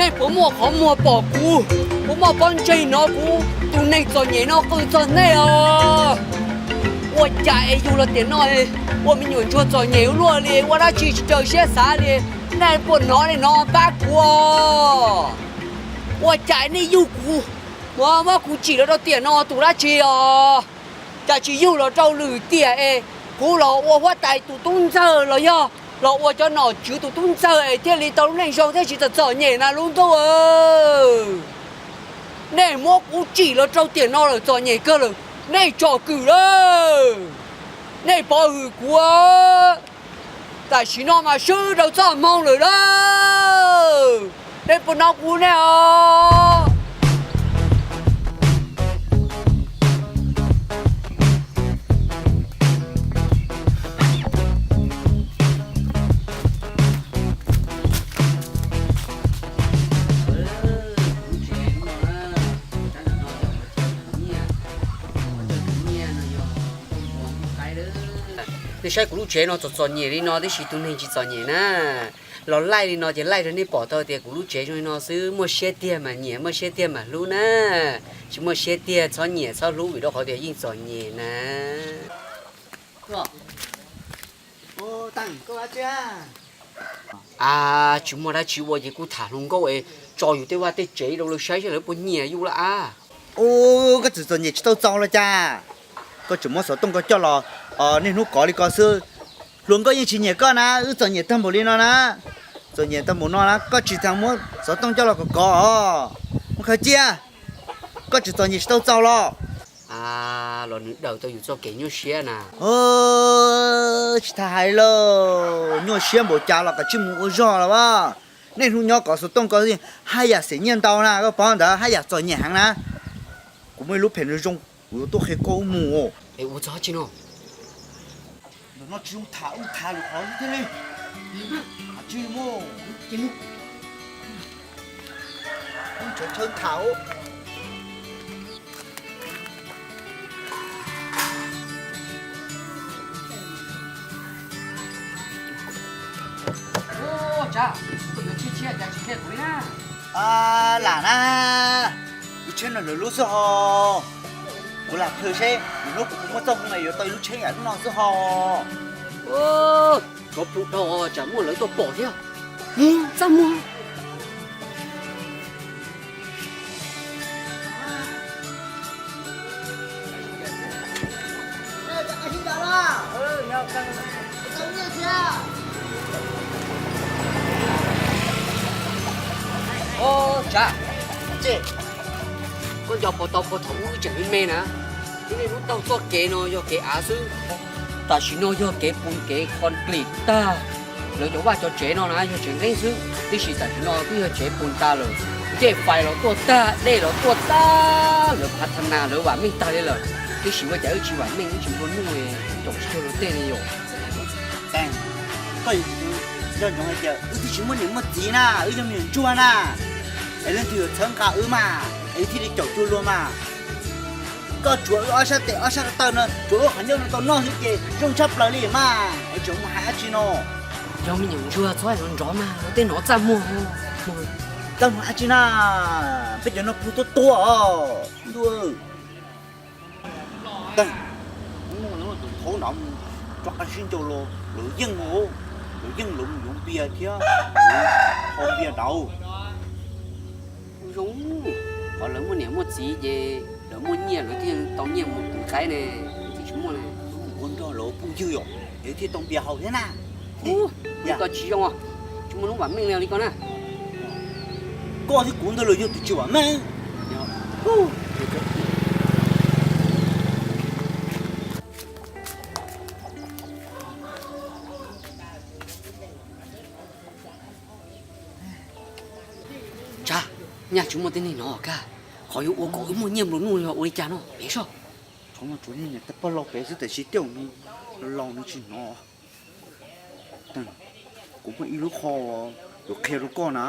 Nej puas muaj qhov muag pom kuv, kuv muaj pob ntseg hnov kuv tus neeg txom nyem no qw txog nej os? Ua cas es yug los tiam no ua me nyuam ntsuag txom nyem ua luaj li, ua dab tsi tsis raws siab xav li? Nej puas hnov li no pab kuv os? Ua cas nej yug kuv, muab kuv tsim los rau tiam no tus dab tsi os? Cas tsis yug los rau lwm tiam es kuv los ua huab tais tus tub ntxawg los yog los ua cov nom tswv tus tub ntxawg es thiaj li tau lub neej zoo thiab tsis txom txom nyem na lub ntuj. Nej muab kuv tsim los rau tiam no lawm txom nyem kawg lawm, nej tsom kwm lawm, nej pov hwm kuv. Tam sim no mas swb rau txoj hmoo lawm lauj. Nej puas hnov kuv ne os? Nej saib kuv lub tsev no txom txom nyem li no tib si, tus neeg tsis txom nyem na los laij li no ces laij rau nej pom tau tias kuv lub tsev zoo li no xwb. Muaj siab tiag mas nyiam, muaj siab tiag mas hlub na. Tsis muaj siab tiag txhob nyiam txhob hlub vim rau qhov tias yeej txom nyem na. A, tsis muaj dab tsi ua ces kuj tham hluas nkauj es tso yus tej vaj tej tsev rau lawv saib saib lawv puas nyiam yus lawm a. Ub, koj txawm txom nyem tsis tau txaus los cas? Koj tseem muab xov tooj koj coj los niaj hnub kov li ko xwb. Hluas nkauj yeej tsis nyiam koj na, wb txom nyem tag npaum li no na. Txom nyem tag npaum no na koj tsis tas muab xov tooj coj los kov kov os. Muab khaws cia, koj tseem txom nyem tsis tau txaus los? Los nws daws tau yus txoj kev nyuaj siab na. Tsis tas hais lauj, nyuaj siab npaum cas los kav tsij mus ua zog los as. Niaj hnub nyob kov xov tooj koj haj yam xeem nyiaj ntau na, koj paub ntawd haj yam txom nyem heev na. Kuv muaj ib lub phem zoo zoo, kuv yuav tuaj qhia koj mus. Es ua txog tsi no? Ntawm no tsis zoo tham, ub, tham lwm qhov thiab ne. Tsis muaj, ub, tsis muaj, ub, tshaw tham. Ub, Tsav, koj yuav tshiab tshiab cas tsis qhia kuv li na? Lam na, lub tsheb no lwm lub xwb ho. Kuv lam qhwv seb lwm hnub kuv puas muaj txoj hmoo yuav tau ib lub tsheb yam lub no xwb ho. Kov pw dhau tsam muaj lawv tuaj pom thiab. Txaj muag. Tsav, koj nco puas tau puag thaum ub wb tseem me me na, wb niaj hnub taug txoj kev no yog kev av xwb. Tam sim no yog kev pus kev concrete tag. Lawv cov vaj cov tsev no na yog tsev nqeeb xwb, tiam sis tam sim no twb yog tsev pus tas lawm. Ncej fais los tuaj tag, dej los tuaj tag, lawv phav tha nas lawv vam meej tag li lawm. Tiam sis ua cas wb tsis vam meej, wb tsis nplua nuj, caum tsis cuag luag tej li yom? Koj nco ntsoov hais tias wb twb tsis muaj niam muaj txiv na, wb yog me nyuam ntsuag na, es leej twg yuav txhawb nqa wb mas, es wb thiaj li caum cuag luag mas. Koj tsuav wb ob sab tes ob sab ko taw no, tsuav wb qhov ncauj no tau noj xwb ces zoo tshaj plaws li mas, es tseem mus hais dab tsi no? Yog me nyuam ntsuag txhob hais nrov nrov mas, luag tej hnov txaj muag. Txaj muag dab tsi na, peb cov no pug tuab tuab os. Tag, tus thaub no mus rov qab sib ncaus los lawv yeej, lawv yeej lawv mus yuav npias thiab, hau npias daud. Zoo, qhov lawv muaj niam muaj txiv ces lawv muaj nyiaj lawv thiaj tau nyiaj mus tus qaib ne, tsis muaj ne. Ua nrog lawv phooj ywg yom, es thiaj tau npias haus thiab na. Koj tsis zoo os, tsis muaj lub vam meej li li koj na. Koj thiab kuv ntawd los yog tus tsis vam meej. Tsav, nyaj tsis muaj tej neeg hnov kag, qhov yuav ua kom wb muaj nyiaj nplua nuj yog ua li cas no, pem soj. Tsuav niag niam tais pog laus pem xwb, tiam sis tej zaum nws laus nws tsis hnov. Kuv muaj ib lub qho yuav qhia rau koj na,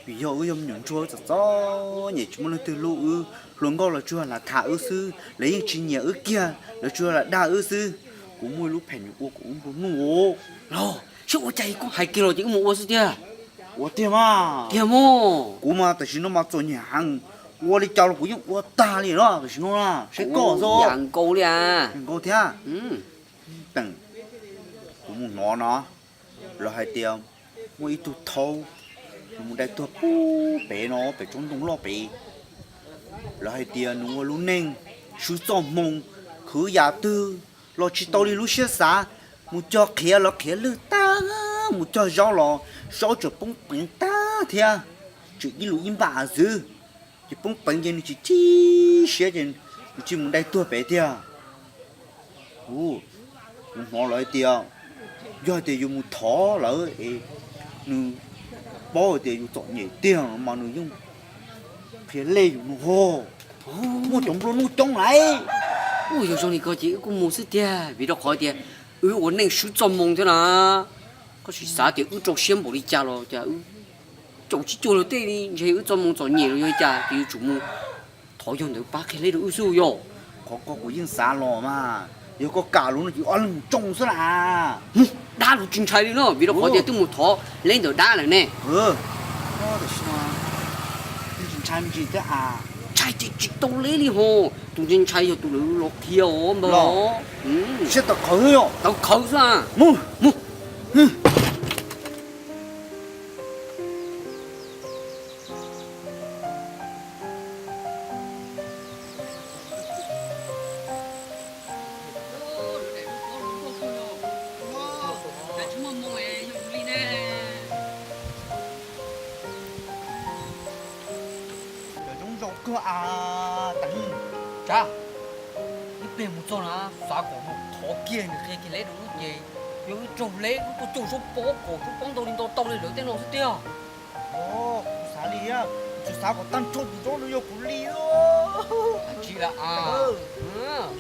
vim yog wb yog me nyuam ntsuag txom txom nyem tsis muaj leej twg hlub wb, hluas nkauj los tsuas lam tham wb xwb, lawv yeej tsis nyiam wb kiag, lawv tsuas lam dag wb xwb. Kuv muaj ib lub phem yuav ua kom wb nplua nuj. Los, seb ua cas koj hais kiag los ces wb mus ua xwb tiag. Ua tiag mas. Tiag mas. Kuv mas tam sim no mas txom nyem heev, ua li cas los kuv yeej ua tag li no tam sim no na. Saib koj xwb. Yam nkaus li a. Nkaus thiab. Teem, kuv mus hnov no, lawv hais tias muaj ib tug thaub, nws mus dai tuag pub pem no pem tsob ntoo loj pem. Lawv hais tias nws ua lub neej swb txoj hmoo, khwv yam twg los tsis tau li lub siab xav, mus cog qhiav los qhiav lwj tag, mus cog zaub los zaub tseem poob peev tag thiab, tseem ib lus ib npam xwb. Ces poob peev ces nws tsis chim siab ces nws thiaj mus dai tuag pem tiag. Kuv, kuv hnov lawv hais tias yog hais tias yus mus thov lawv es nws paub hais tias yus txom nyem tiag mas nws yeej qhia lej yus no ho. Muaj cov nplua nuj coob lawm. Ua yog zoo li ko ces wb kuj mus xwb tiag, vim rau qhov tias wb ua neej swb txoj hmoo thiab na. Koj sim xav tias wb rau siab npaum li cas los cas wb caum tsis cuag luag tej li, ntshe wb txoj hmoo txom nyem los yog li cas ces yuav tsum mus thov yog ntawd pab qhia lej rau wb xwb yog. Qhov ko kuv yeej xav los mas, yog koj kam los no ces ob leeg mus tsoo xwb las. Dab los tsis ntshai li no, vim rau qhov tias twb mus thov lej ntawm dab lawm ne. Ntshai me ntsis thiab a. Ntshai ces tsis tau lej li ho, tus ntshai ntshai yog tus lawv los qhia os npawg. Siab tawv qhawv xwb yog. Tawv qhawv xwb a. Mus. Cov zoo zoo kawg a. Tag, ib pliag mus txog na, xav kom mus thov kiag nws qhia kiag leb rau wb ces yog wb raug leb wb tuaj coj zaub pob kom zaub pob ntau li ntau tau li lawv tej no xwb tiag. Kuv xav li, kuv tsuas xav kom tag nrho tus zaub no yog kuv li. Tsis lam,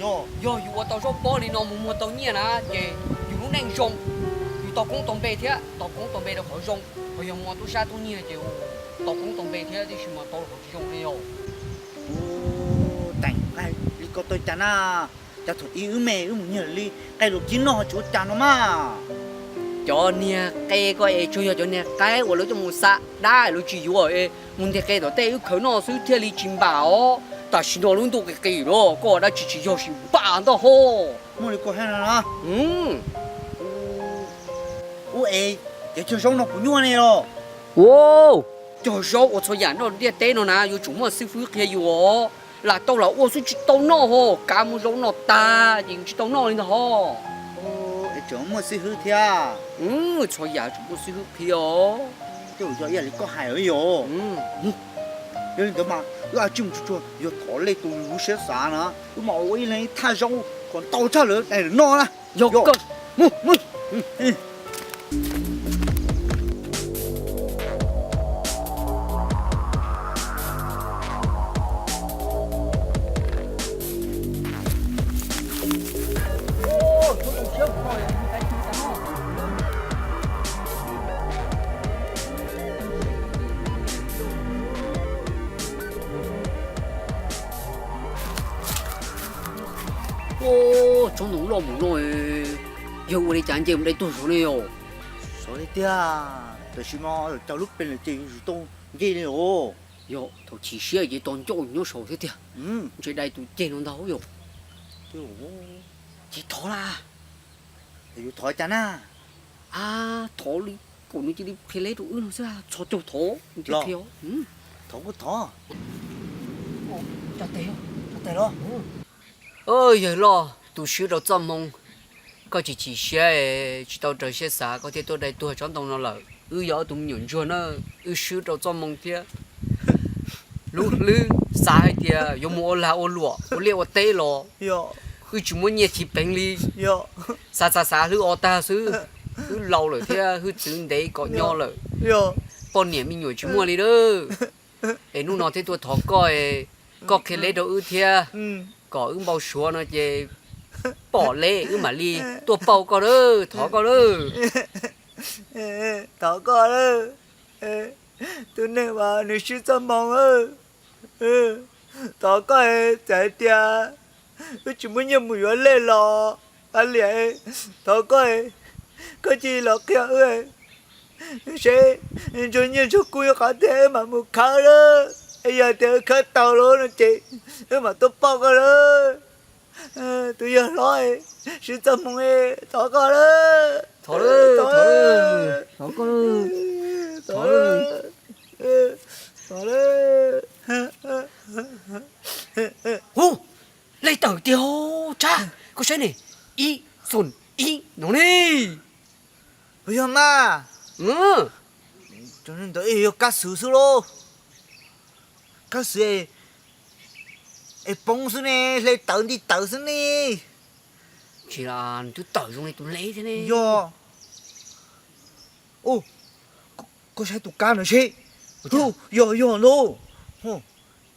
yog yus ua tau zaub pob li no mus muag tau nyiaj na ces yus lub neej zoo, yus tau koob tau npe thiab, tau koob tau npe rau qhov zoo, ho yog mus ua tub sab tub nyiag ces tau koob tau npe thiab tiam sis mas tau qhov tsis zoo li os. Teem, li ko tau cas na? Cas thaum ub wb me wb mus nyiag li qe luam kib noj tsis ua cas no mas. Cov niag qe ko es tsuas yog cov niag qaib uas lawv coj mus xa dab lawv tsis yuav es mus ntiag qe tom tej wb khaws noj xwb thiaj li tsis npam os. Tam sim no lub ntuj qis qis lawm koj ua dab tsi tsis yog sim npam ntag ho. Muaj li ko thiab no. Ub es, cov cog zaub no puas nyuaj ne los? Ua, cog zaub ua txhua yam nyob ntiaj teb no na yuav tsum muaj xib fwb qhia yus os. Lam tau lam ua xwb tsis tau noj ho, kav mus zaub noj tag ces tsis tau noj li ntag ho. Es tseem muaj xib fwb thiab? Txhua yam tsum muaj xib fwb qhia os. Tej zaum yog ib yam li koj hais yom. Yog li ntawd mas wb ua tsij mus tsuag tsuag yog thov lej tus lub siab xav na, wb mam ua ib leeg ib thaj zaub kom ntau tshaj lawv daim lawv noj na. Yog kawg. Tsob ntoo loj mus no, yog ua li cas nce mus dai tuag saud ne yom? Xyov li tiag, tam sim no cas lub pes lawm ces yuav tsum tau nce li os. Yog thaum chim siab ces tos ncauj nyob saud thiab tiag. Ntshe dai tus ceg no ntag yom. Ces thov las. Yuav thov cas na? A, thov li kom nws cia li qhia leb rau wb no xwb, txhos caug thov nws thiaj qhia. Thov kuj thov. Yawg loj, tus swb rau txoj hmoo, koj tsis chim siab, tsis tau raws siab xav koj thiaj tuaj dai tuag tsob ntoo no lawm. Wb yog ob tug me nyuam ntsuag na, wb swb rau txoj hmoo thiab lub hlwb xav hais tias yuav mus ua lag ua luam ua liaj ua teb los wb tsis muaj nyiaj chiv peev li. Xav xav xav hlwb o tag xwb, wb laus lawm thiab hwj txwv ntev kom nyo lawm. Poj niam me nyuam tsis muaj li lawm. Es hnub no thiaj tuaj thov koj, koj qhia leb rau wb thiab, kom wb npau suav no ces pom leb wb mam li tuaj pauj koj lawm, thov koj lawm. Thov koj lawm, tus neeg uas nws swb txoj hmoo. Thov koj, txawm hais tias wb tsis muaj nyiaj mus yuav lej los kav liam, thov koj, koj cia li los qhia wb. Seb, ntsug nyiaj ntsug kub yuav qhov twg wb mam mus khawb lawm. Yog tias wb khawb tau lawm no ces wb mam tuaj pauj koj lawm. Tus yawg hlob, sib txoj hmoo, thov koj lawm. Thov lawm, thov lawm, thov koj lawm, thov lawm, thov lawm. Hu, lej tawm tiag, Tsab, koj saib ne, ib xoom ib no ne. Yog mas, cov ntawd yog kab xwm xwb lauj. Kab xwm es poob xwb ne, hle tawv nti tawv xwb ne. Tsis, twb tawm zoo li tus hle thiab ne. Yog, koj saib tus kab ntawd seb. Yog, yog ntag.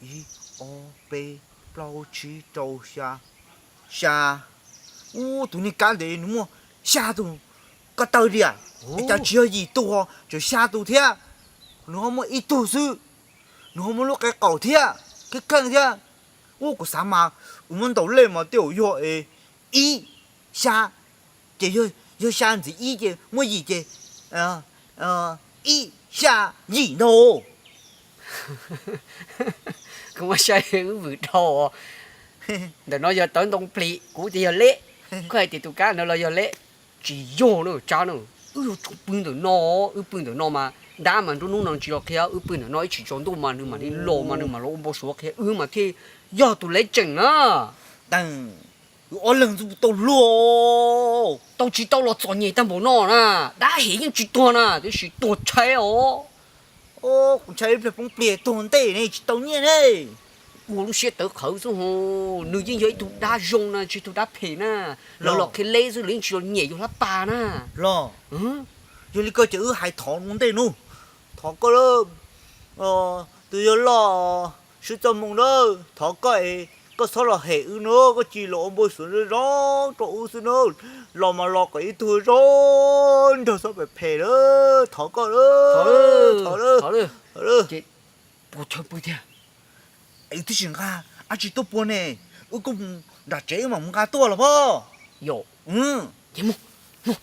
Ib, ob, peb, plaub, tsib, rau, xya, xya. Ub, tus niag kab ntawd nws muaj xya tus ko taw tiag. Es cas tsis yog yim tus, tseem xya tus thiab. Nws ho muaj ib tug xwb. Nws ho muaj lub qe qaum thiab, kheej kheej thiab. Ub, kuv xav mas, kuv muab ntaus lej mas tej zaum yog es ib, xya, ces yog xya ntxiv ib ces muaj yim ces ib, xya, yim ntag. Koj muab saib wb vwm dhau. Ntawm no yog tawv ntoo plis, kuv tias yog lej. Koj hais tias tus kab ntawd los yog lej. Tsis yog na Tsab na, wb yog tsoom pw ntawm no, wb pw ntawm no mas dab mas nruab hnub no tsis los qhia, wb pw ntawm no ib tsam tsaus ntuj mas nws mam li los mas nws mam los ua npau suav qhia wb mas thiaj yog tus lej tseem na. Wb ob leeg txawj tau luag. Tau tsis tau los txom nyem tag npaum no na, dab hem yeej tsis tuag na, tiam sis tuag tshaib os. Kuv ntshai ib pliag poob pliag tuag ntej ne tsis tau nyiaj ne. Ua lub siab tawv qhawv xwb ho, nws yeej yog ib tug dab zoo na, tsis tug dab phem na. Lawv los qhia lej xwb, lawv yeej tsis los nyiam yus hlab pas na. Los, yog li ko ces wb hais thov ua ntej no. Thov koj lawm, tus yawg loj, sib txoj hmoo na, thov koj es koj txhob los hem wb na, koj cia li los ua npau suav zoo zoo rau wb xwb na. Los mas los kom ib tug zoo nraug, txhob phem phem na, thov koj lawm. Thov lawm, thov lawm. Puas chaw pw tiag? Es wb twb tsis nqa dab tsi tuaj pua ne, wb kuj mus nram tsev wb mam mus nqa tuaj los pob. Yog, ces mus, mus.